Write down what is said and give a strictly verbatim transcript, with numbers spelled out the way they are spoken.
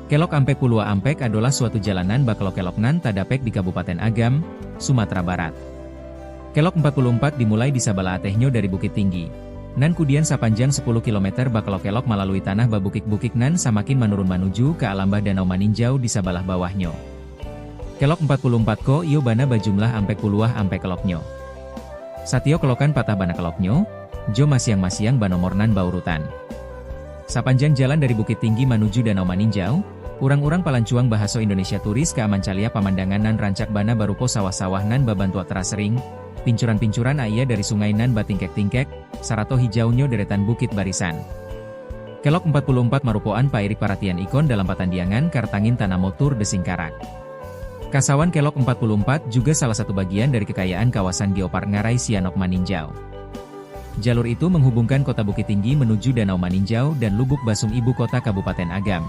Kelok ampek puluah ampek adolah suatu jalanan bakelok-kelok nan tadapek di Kabupaten Agam, Sumatera Barat. Kelok empat puluh empat dimulai di sabalah atehnyo dari Bukittinggi, nan kudian sapanjang sapuluah kilometer bakelok-kelok malalui tanah babukik-bukik nan samakin manurun manuju ka alambah Danau Maninjau di sabalah bawahnyo. Kelok empat puluh empat ko iyo bana bajumlah ampek puluah ampek keloknyo. Satiok kelokan patah bana keloknyo, jo masiang-masiang banomor nan baurutan. Sapanjang jalan dari Bukittinggi manuju Danau Maninjau, urang-urang palancuang bahaso Indonesia turis ka mancaliak pamandangan nan rancak bana barupo sawah-sawah nan babantuak terasering, pincuran-pincuran aia dari sungai nan batingkek-tingkek, sarato hijaunyo deretan bukik barisan. Kelok empat puluh empat marupoan pairik paratian ikon dalam patandiangan Kartangin Tanamo Tour de Singkarak. Kasawan Kelok empat puluh empat juga salah satu bagian dari kekayaan kawasan geopark ngarai Sianok Maninjau. Jalur itu menghubungkan Kota Bukittinggi menuju Danau Maninjau dan Lubuk Basung, ibu kota Kabupaten Agam,